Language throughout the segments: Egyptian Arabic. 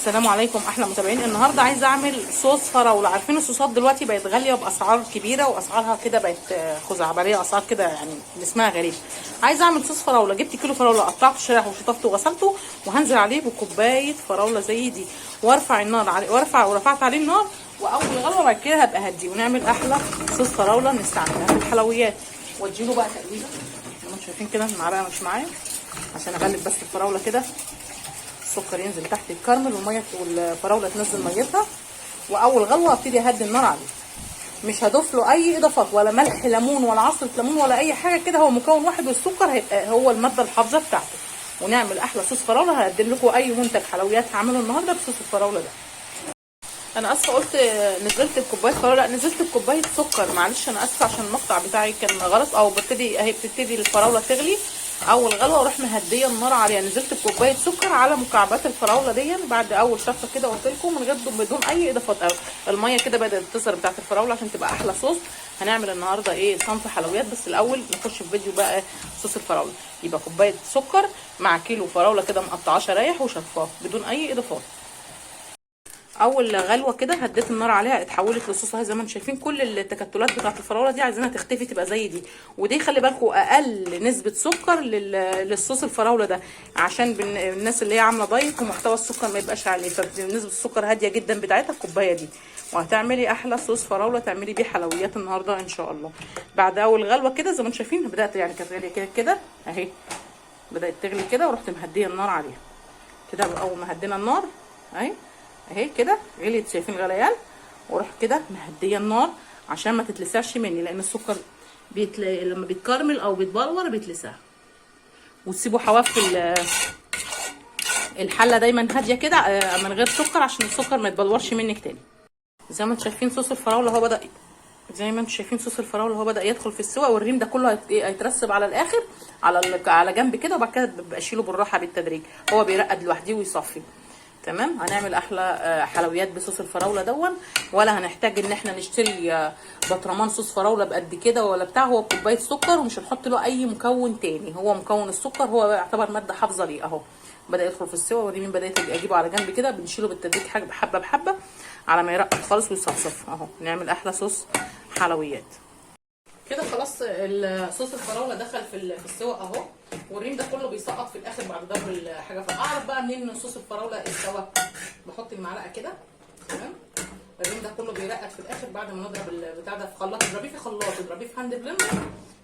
السلام عليكم احلى متابعين. النهارده عايزه اعمل صوص فراوله. عارفين الصوصات دلوقتي بقت غالية باسعار كبيرة، واسعارها كده بقت خزعبليه، اسعار كده يعني اسمها غريب. عايزه اعمل صوص فراوله. جبت كيلو فراوله، قطعته شرايح وشطفته وغسلته، وهنزل عليه بكوبايه فراوله زي دي، وارفع النار عليه، وارفع ورفعت عليه النار، واول غلوه بعد كده هبقى هديه، ونعمل احلى صوص فراوله نستعملها في الحلويات. واديله بقى تقليبه زي ما انتم شايفين كده، المعلقة مش معايا عشان اغلب بس الفراوله كده، السكر ينزل تحت الكرمل والمية والفراوله تنزل ميتها. واول غلوه ابتدي اهدي النار عليه، مش هضيف له اي اضافات، ولا ملح ليمون ولا عصره ليمون ولا اي حاجة كده، هو مكون واحد والسكر هيبقى هو المادة الحافظة بتاعته. ونعمل احلى صوص فراوله. هقدم لكم اي منتج حلويات هعمله النهارده بصوص الفراوله ده. انا اسفه قلت نزلت بكوبايه فراوله، لا نزلت بكوبايه سكر، معلش انا اسفه عشان المقطع بتاعي كان غلط. او ببتدي اهي، بتبتدي الفراوله تغلي اول غلوه اروح مهديه النار عليها. نزلت بكوبايه سكر على مكعبات الفراوله دي بعد اول شفه كده، قلت لكم من غير بدون اي اضافات. او المية كده بدات تظهر بتاعت الفراوله عشان تبقى احلى صوص. هنعمل النهارده ايه صنف حلويات، بس الاول نخش في فيديو بقى صوص الفراوله. يبقى كوباية سكر مع كيلو فراوله كده مقطعاه شرايح وشفاف بدون اي اضافات. اول غلوه كده هديت النار عليها، اتحولت لصوص اهي زي ما انتم شايفين. كل التكتلات بتاعه الفراوله دي عايزينها تختفي تبقى زي دي. ودي خلي بالكم اقل نسبه سكر للصوص الفراوله ده، عشان الناس اللي هي عامله دايت ومحتوى السكر ما يبقاش عالي، فنسبة السكر هادية جدا بتاعتها الكوباية دي. وهتعملي احلى صوص فراوله تعملي بيه حلويات النهارده ان شاء الله. بعد اول غلوه كده زي ما انتم شايفين بدات يعني كانت غالية كده كده اهي، بدات تغلي كده، ورحت مهديه النار عليها كده. اول ما هدينا النار اهي اهي كده غليت، شايفين غليان، واروح كده مهديه النار عشان ما تتلسعش مني، لان السكر لما بيتكرمل او بيتبلور بيتلسع. وتسيبوا حواف الحلة دايما هادية كده من غير سكر عشان السكر ما يتبلورش منك تاني. زي ما انتم شايفين صوص الفراوله هو بدا، زي ما انتم شايفين صوص الفراوله هو بدا يدخل في السوا، والريم ده كله هيترسب على الاخر على جنب كده، وبعد كده ببقى اشيله بالراحة بالتدريج، هو بيرقد لوحده ويصفي. تمام. هنعمل احلى حلويات بصوص الفراوله دون، ولا هنحتاج ان احنا نشتري بطرمان صوص فراوله بقد كده ولا بتاع. هو كوباية سكر ومش هنحط له اي مكون تاني، هو مكون السكر هو يعتبر مادة حافظه ليه. اهو بدا يدخل في السوا، والريم بدات اجيبه على جنب كده، بنشيله بالتدريج حاجة حبه بحبه على ما يرقد خالص ويصفصف. اهو نعمل احلى صوص حلويات كده. خلاص صوص الفراوله دخل في السوا اهو، والريم ده كله بيسقط في الاخر بعد ضرب الحاجة. فاعرف بقى منين ان صوص الفراوله استوى؟ بحط المعلقة كده، تمام. الريم ده كله بيرقد في الاخر بعد ما نضرب البتاع ده في خلاط. اضربيه في خلاط، اضربيه في hand blender،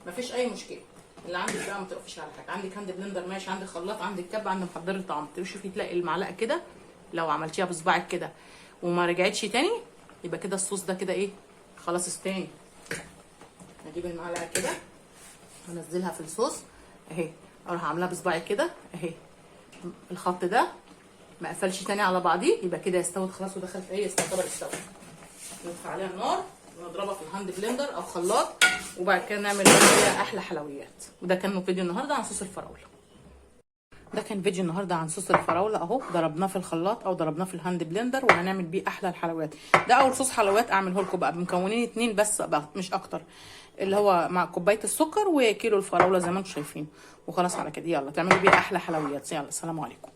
مفيش اي مشكلة. اللي عندك بقى ما تقفيش على حاجة، عندك hand blender ماشي، عندك خلاط، عندك كب، عندك محضرة طعام. تشوفي تلاقي المعلقة كده لو عملتيها بصباعك كده وما رجعتش تاني، يبقى كده الصوص ده كده ايه خلاص استاني. هجيب المعلقة كده انزلها في الصوص اهي، اروح عاملاها بصباعي كده اهي، الخط ده ما قفلش تاني على بعضيه، يبقى كده استوت خلاص ودخل في ايه يعتبر استوت. نطفي عليها النار ونضربها في ال hand blender او خلاط، وبعد كده نعمل بيها احلى حلويات. وده كان فيديو النهارده عن صوص الفراوله. ده كان فيديو النهارده عن صوص الفراوله اهو، ضربناه في الخلاط او ضربناه في ال hand blender، وهنعمل بيه احلى الحلويات. ده اول صوص حلويات اعمله لكم بقى بمكونين 2 بس بقى مش اكتر، اللي هو مع كوباية السكر وكيلو الفراوله زي ما انتم شايفين، وخلاص على كده. يلا تعملوا بيه احلى حلويات. يلا السلام عليكم.